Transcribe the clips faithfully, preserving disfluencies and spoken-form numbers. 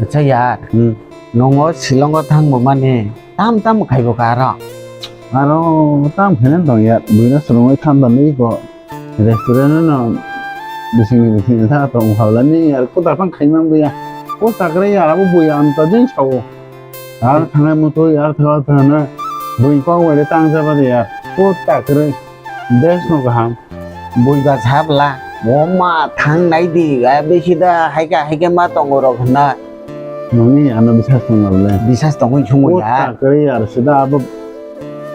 Acha yar, Hmm. Nongo Shillongo thangbo mani tam tam khaibo ka aro? Aro tam khaina tong yar, buino swrwngwi thanda nwi ko restaurant no bisingni bisingni tha tong khaulani yar, ko ta phang khaimang bo ya. Ko ta kwrwi yar, abo bui ang ta jeng sao. Ar Hmm. thangnai muto yar, tha tha na bui kok wale tang jaba de yar. Ko ta kwrwi. Bes no kaham. Buiba sabla, "Oma, thang nai di, a bisi da haika haika ma tongo rok," hwnna. Nungni ano bisas tong le. Bisas tongwi sumo ya. Kota kwrwi yar sida abo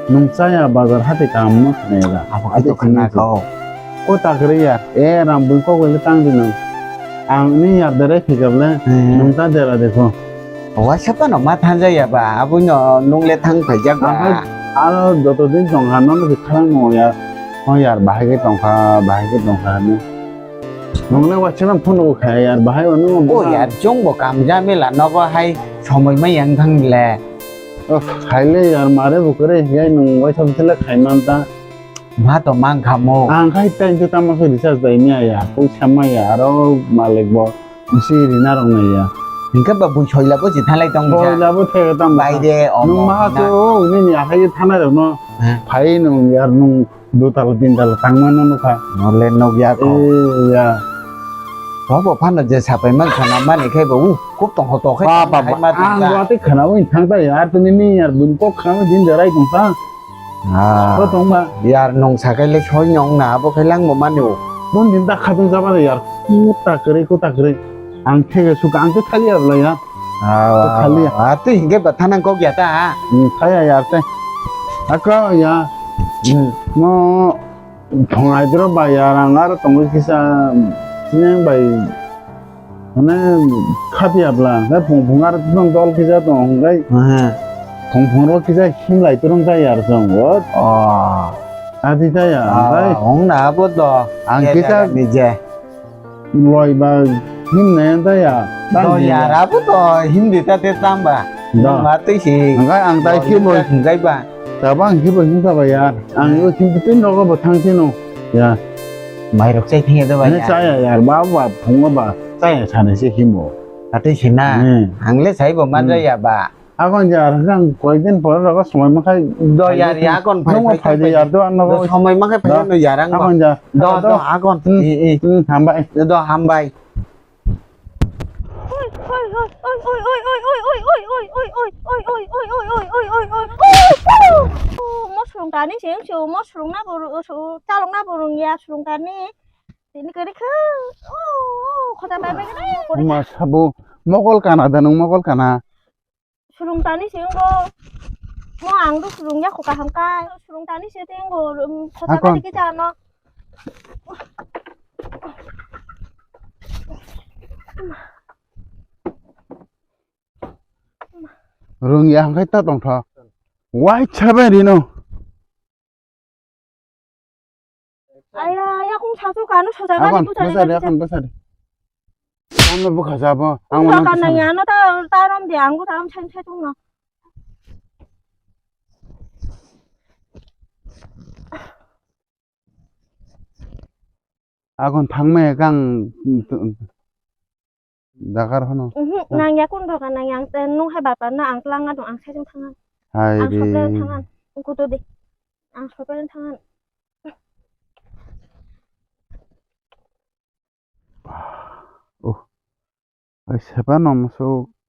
nung chaya bazar hati kaham no khna ya. Abo Ati kito khna khna kau. Kota kwrwi yar, e ram bui kok le tang di nung. Ang ni yar dere phikable, Hmm. Nung ta dera dekho. Waisa phano ma thanjak ya ba, aboni no nung le thang phaijak ba. Ang aro joto din tong kha, nono se khalang no ya. O yar, bahai khe tong kha, bahai khe tong kha hwnwi. Nung le waisa phano phone bo khaya yar, bahai o nung O bo yar, chwng bo kam jamila nogo hai somoi ma yang thang le. O, khai le yar, mare bo kwrwi hiya nung waisa phano le khai man ta. Ma to mang kha mo. Ang khai time to tamo khe recharge bai maya ya, pui sama ya, aro malik bo. Bisi rina rok nai ya. Hingke ba bui soila bo si thalai tong bisa. Soila bo thega tang Bai bisa. De, omo, Nung maha na. To, o, nini akhai ye thanai rok no. Ha? Phai nung yar nung dutala tintala tangma no nukha. Nole nukya ko. Eh, ya. Bo bo phano je sapai man khana mani khai bo, u, kop tong ho to khai Ba, tong ba, khai ba. Ma tong Ang ta. Bo ati khana wi thang ta yar, tini ni yar bun kok khana din jarai tong ta. Ah. Bo tongma. Yar nung sakai le soi nyong na, abo khai lang bo mani o. Bon din ta khatung jaba de yar. Kuta kwrwi, kuta kwrwi. Ang thege suka, ang khe thali ya bla ya. Ah, Thali ya. Ah, twi hingke ba thanang kok ya ta. Hmm, thaya yar te. Ako ya. Hmm. No, thongai dro ba yar, ang aro tongwi kisa, sineng bai. Mane khatiya bla, hwnkhe phung phung aro tong dol kisa tong, hwnkhe Aha. Phung phung ro kisa himlai turung jai aro chwng, what? Oh. Adi jaya, Ah, hwnkhe hwng na abo do. Ang Khe kisa jaga ni je. Loi ba himnai jaya, tang Do himya. Yar abo do hindi ta te tamba. Do. Ma twi si. Hwnkhe ang tai Loi khiboi. Hwnkhe ba. Tabang hibo himkha ba yar. Ang Hmm. Yo himkhe tei nogo bo thang sino. Ya. Mai rok chai thang ya do ba Hwnkhe ya. Chaya yar, ba ba phungo ba chaya sana se himo. Atwi sina. Hmm. Ang le sai bo man Hmm. Jaya ba. Akon ja ar kang koyek din pore rogo somoi makhai Do phai yar di. Ya akon phai Nungbo phai phai phai di phai yar di. Do ano Do ko. Somoi makhai phai Do. No yar ang Akon ba. Ja. Do Do do. Akon. Hmm. I i. Hmm, hambai. Do hambai. Mo swrwng tani se wngse o, mo swrwngna bo rw-, o, swrwng, chalokna bo rwngya swrwng tani. Tini kwrwi khe, o, o, khoda bai bai khe. Ma sabo mokol kana da nwng mokol kana. Swrwng tani se wngo. Mo ang do swrwng ya kho kaham kai. Swrwng tani se te wngo, um, khoda Akon. Bai khe jano. Rwngya hwnkhe ta tongtho. Waisa bai rino. Aya, yakung sasu kanu soja Akon, gani bwsari, bwsari, bwsari. Akon bwsari. Ano bwkha jabo, ang Bwkha mano nang ya, ano ta, ta rom de, ang ta rom chang chang tungno. Akon thangmaya kang dakar hono. Mhm, nang ya kun doka nang yang te nung hai bapa na ang tlang ado ang sejeng thangan. Hai Ang re. Sopre thangan. Kutu di. Ang sopre thangan. Oh. Ai sepa no musu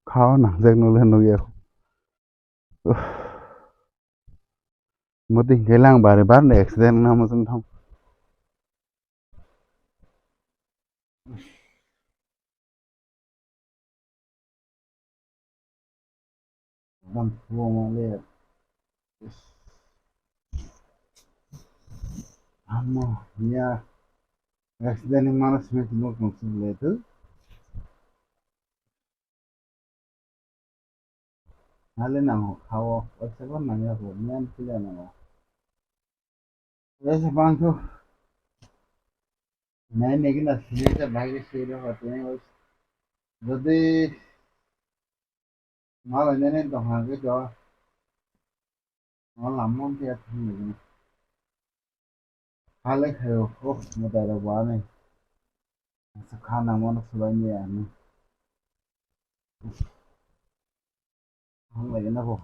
khao nangjak nole nugya. Uff. Moti hingke lang bari bar ni accident na muchung thang. Bang thua ma le. Amo ya. Accident ni mano simi tini kung simi le tu. Nale nango khao, waisa bo nangya bo, niyan pila nango. Waisa bangtho. Nai negi na sini ta bhai ke sini ho tene waisa. Jodi malai nene doha ke do. Malam mon tiya thang negi na. Hale khayo, oh, mo dai rok bo ani. Asa kha nangmano swbaini ani. Ang lai na bo.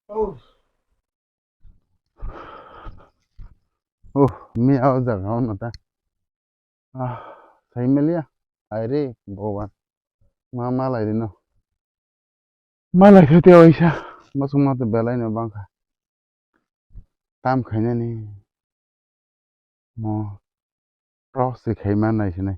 Oh. Oh, mi au jaga ono ta. Ah, sai melia. Ai re, Bhogoban. Ma, ma lai rino. Ma lai khe te oisa. Masuk ma to belai no bangkha. Tam khainani. Mo. Pro se khai ma nai sinai.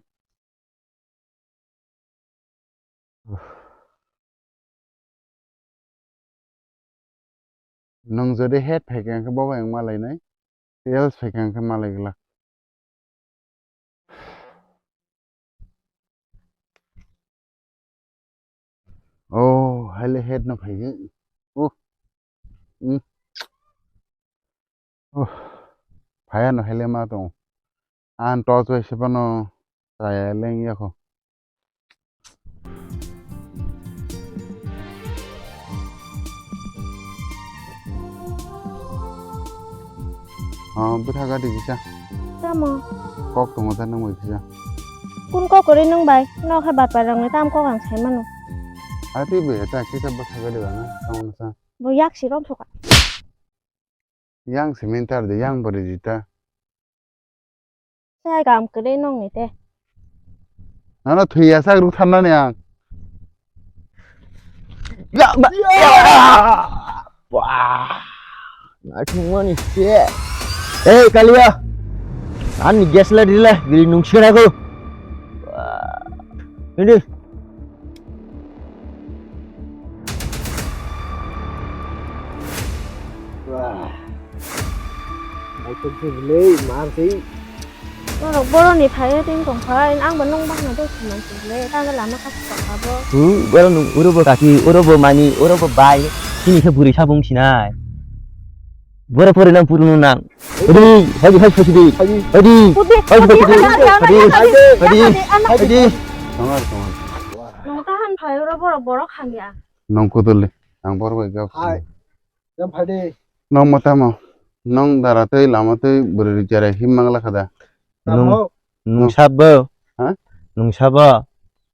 Nwng jodi head phaikha hwnkhe bo bai wng malainai, tails phaikha hwnkhe malai glak. Oh, haile head no phaikhe. Oh. Hmm. Oh. Phaya no haile ma tongo. Ang torch bai se phano chaya leng ya kho. Oh, bwtha gadi kisa. Tamo? Kok tongo ta nang bai kisa. Kun kok kwrwi nung bai? Nokha bapar rokni tam kok ang sai mano. Ati be ta kisa bwtha gadi bana tamo sa. Bo yak si rom thoka. Yang simin tar de, yang bori jita. Sai kam kwrwi nongni te. Nana thwi ya sak ruk tharnani ang. Ya, ba, ya. Wah. Naithok mani se. Ei, Kalia. Ani gas la dile, biri nung sira ko. Wah. Ini. Wah. Naithok se bwlwi, mar se. Norok boroni phaiwi tong tongkha, ang bo nong bakna doi se mansi bwlwi, tamo lama kha tongkha bo. Hu, borok nung uro bo kaki, uro bo mani, uro bo bai, chini khe bwrwi sabung sinai. Borok pore nang purunu nang. Hadi, hadi, hadi, hadi, hadi. Hadi. Hadi, hadi, hadi, hadi, hadi, hadi, hadi. Hadi. Tongar, tongar. Nong tahan phai uro borok, borok hamya. Nong kuduli, ang borok bai gap. Hai. Yang phai de. Nong matamo. Nong dara tei lama tei bwrwi jera him mangla khada. Nung, tamo? Nung sabo. Ha? Nung sabo.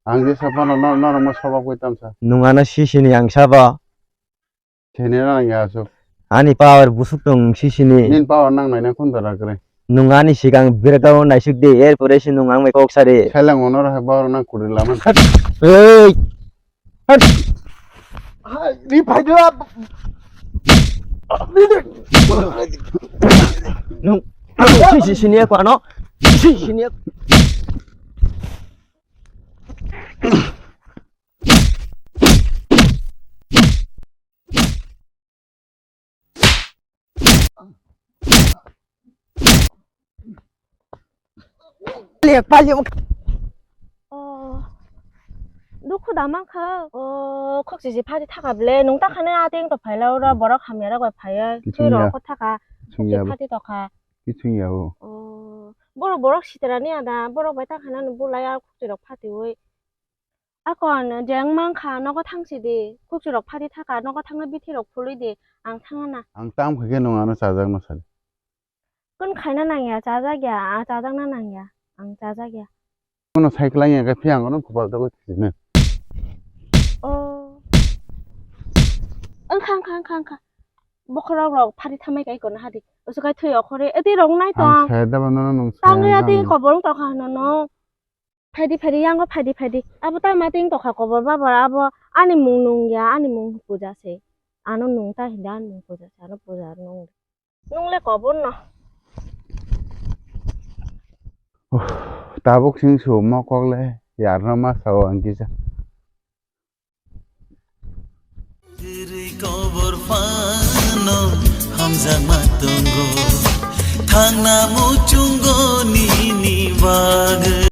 Ang je sabo no, no, no, no, sabo koi tamsa. Nung ano sisini ang sabo. Sini na nang ya asuk. Ani power busuk tong sisini. Nin power nang nai na kun dara kre. Nung ani sikang birta o naisuk de, er pore si nung ang mai kok sari. Seleng ono raha power nang kuri laman. Ei! Hai, ri phai de. Nung, si, si, sini aku ano. Si, sini aku. Palik, palik. Oh. Dukhu da mankha. Oh, khokchi si phati thaka bwle. Nung ta khane ating to phaila ura borok hamya rok bai phaiya. Kiching ya. Twi rok kho thaka. Kiching ya. Khokchi phati tokha. Kiching ya o. Oh. Borok borok sitra ni ada. Borok bai ta khana no bulai a khokchi rok phati wi. Akon, je wng mankha, nogo thangsi di. Khukchurok phari thaka, nogo thangna bithi rok phului di. Ang thangna na. Ang tam khe khe nwng ano chajak no sadi. Kun khaina nangya, chajak ya, a chajak na nangya. Ang chajak ya. Kono cycle ya khe phiyang ono khopal tagwi thidi na. Oh. Wngkha, wngkha, wngkha, wngkha. Bokhorok rok phari thamai kai kono hadi. Usukai thwi okhore. Eti rok nai tong. Ang sai da ba nono nwng sai. Tangwi ati kobor wng tokha nono. Phaidi, phaidi, yango phaidi, phaidi. Abo tama ting tokha kobor babor abo ani mung nung ya, ani mung puja se. Ano nung ta hinda ani mung puja se, ano puja nung. Nung le kobor no. Tabuk sing su mo kok le yarno ma sao ang kisa. Kwrwi kobor phano hamjakma tongo. Thangna mui